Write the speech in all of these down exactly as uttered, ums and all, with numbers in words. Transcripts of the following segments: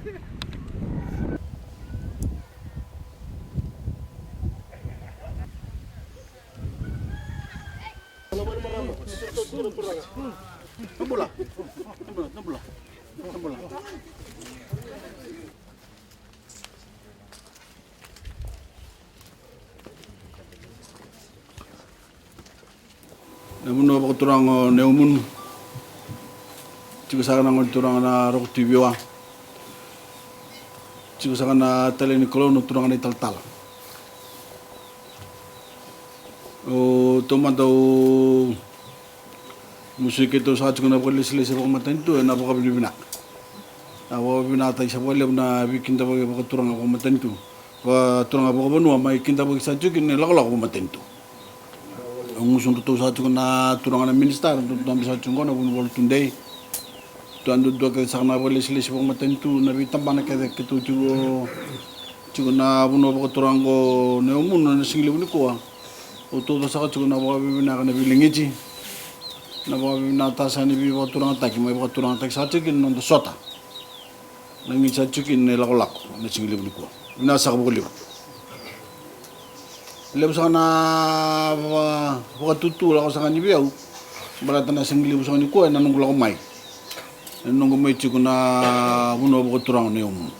Na vanua vakaturaga o Neumunu. Tiko saka na gone turaga na Roko Tui Viwa. Tiko saka na tale ni Kalou na turaga na italatala. O taumada au musuki keitou saka tiko na vakalesilesi vakamatanitu ena vakavinavinaka. Na vakavinavinakataki sa vakalevu na veikidavaki vakaturaga vakamatanitu. Vakaturaga vakavanua mai kidavaki saka tiko kina na ilakolako vakamatanitu. Au gusu dratou saka tiko na turaga na minisita, dratou dabe saka tiko qo na vunivola tudei. Tou a duadua kece saka na vakalesilesi vakamatanitu na veitabana kece keitou tiko, tiko na vanua vakaturaga qo na Neumunu na siga levu nikua. Au tauca saka tiko na vakavinavinaka na veiligiti, na vakavinavinaka saka ni veivakaturagataki mai vakaturagataki saka tiko kina na noda sota. Na giti sa tiko kina na ilakolako na siga levu nikua. Vinaka saka vakalevu. Levu saka na vaka-, vakatutu lako saka ni vei au. Baleta na siga levu saka nikua ena noqu lako mai, ena noqu mai tiko na vanua vakaturaga na Neumunu.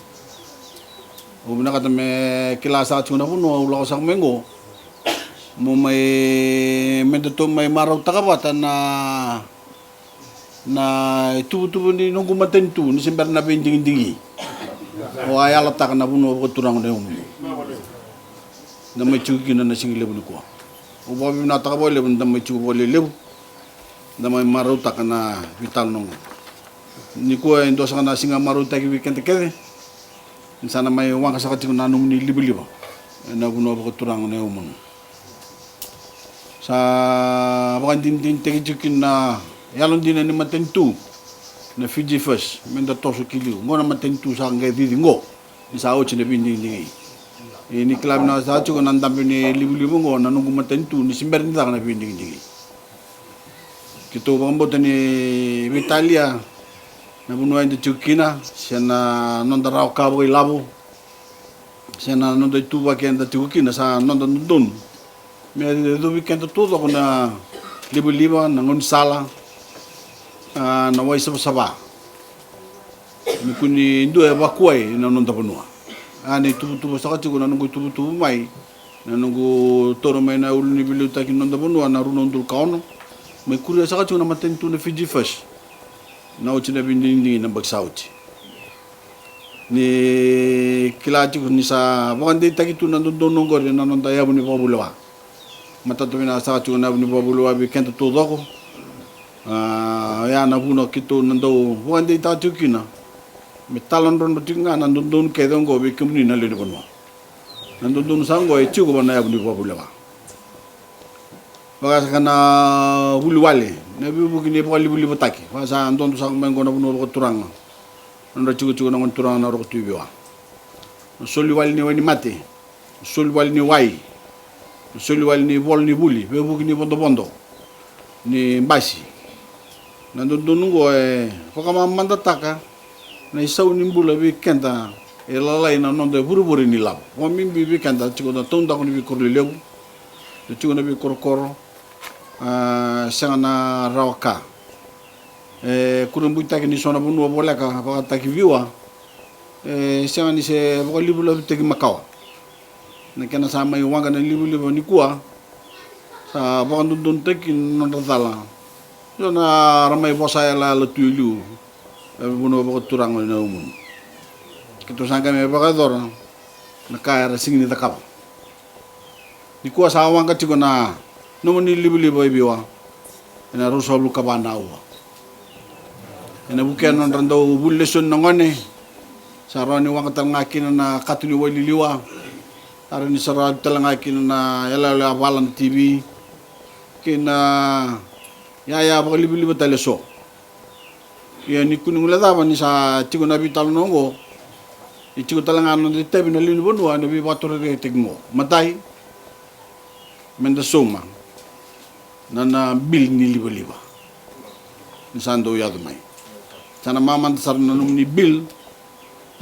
Au vinakata me kila saka tiko na vanua au lako saka mai qo. Mo mai, me datou mai marautaka vata na na ituvatuva ni noqu matanitu ni se bera na veidigidigi. Au a yalataka na vanua vakaturaga na Neumunu. Da mai tiko kina na siga levu nikua. Au vakavinavinakataka vakalevu ni da mai tiko vakalelevu. Da mai marautaka na veitalanoa qo. Nikua e dua saka na siga marautaki vei keda kece. Ni sa na mai waqa saka tiko na nomuni livaliva ena vanua vakaturaga na Neumunu. Sa vakadinadinataki tiko kina na yalodina ni matanitu na Fiji First, me da toso ki liu. Qo na matanitu sa qai cici qo ni sa oti na veidigidigi. E, ni kila vinaka saka tiko na dabe ni livaliva qo na noqu matanitu ni se bera ni caka na veidigidigi. Keitou vakabauta ni veitalia na vanua eda tiko kina, se na noda rawa ka vakailavo, se na noda ituvaki eda tiko kina, sa noda dodonu me yacovi keda taucoko na livaliva, na gaunisala, a, na wai savasava. Me kua ni dua e vakuai na noda vanua. A, na ituvatuva saka tiko na noqu ituvatuva mai, na noqu taura mai na ulu ni veiliutaki ni noda vanua na rua na udolu ka ono. Mai kuria saka tiko na matanitu na Fiji First. Na oti na veidigidigi na yabaki sa oti. Ni kila tiko ni sa vakadeitaki tu na dodonu oqori ena noda yavu ni vakavulewa. Matata vinaka saka tiko na yavu ni vakavulewa vei keda taucoko. A, oya na vuna keitou na dau vakadeitaka tiko kina me taladrodro tiko ga na dodonu kece oqo vei kemuni na lewe ni vanua. Na dodonu saka oqo e tiko vua na yavu ni vakavulewa. Vaka saka na vuli wale, na veivuke ni vakalivalivataki. Vaka sa dodo saka mai oqo na vanua vakaturaga. Nodra tikotiko na gone turaga na Roko Tui Viwa. Na soli wale ni wai ni mate, na soli wale ni wai, na soli wale ni vola ni vuli, veivuke ni vodovodo ni basi. Na dodonu oqo e vakamamadataka na isau ni bula vei keda e lalai na noda vurevure ni lavo. Vakabibi vei keda tiko na taudaku ni veikoro lelevu, na tiko na veikorokoro, a, sega na rawa ka. E kurabuitaki ni so na vanua voleka vakataki Viwa, e sega ni se vakalivalivotaki makawa. Na kena sa mai waqa na livaliva nikua, sa vakadodonutaki na nodra cala. Io, na ra mai vosa yalayala tu e liu e vanua vakaturaga na Umunu. Keitou sa qai mai vakayacora na ka era sega ni cakava. Nikua sa waqa tiko na nomuni livaliva e Viwa ena ruasagavulu ka va na aua. Ena vukea na nodra dau vuli lesoni na gone, sa rawa ni waqa tale ga kina na kato ni wai liliwa, sa rawa ni sarava tale ga kina na yaloyalo yavala na T V kei na yaya vakalivaliva tale eso. Ia ni kua ni guilecava ni sa tiko na veitalanoa oqo, e tiko tale ga na noda itavi na lewe ni vanua ena veivakatorocaketaki oqo. Matai, meda sauma na, na bill ni livaliva ni sa dau yaco mai. Sa na mamada sara na nomuni bill,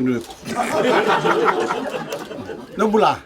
nuinui iko. Na bula.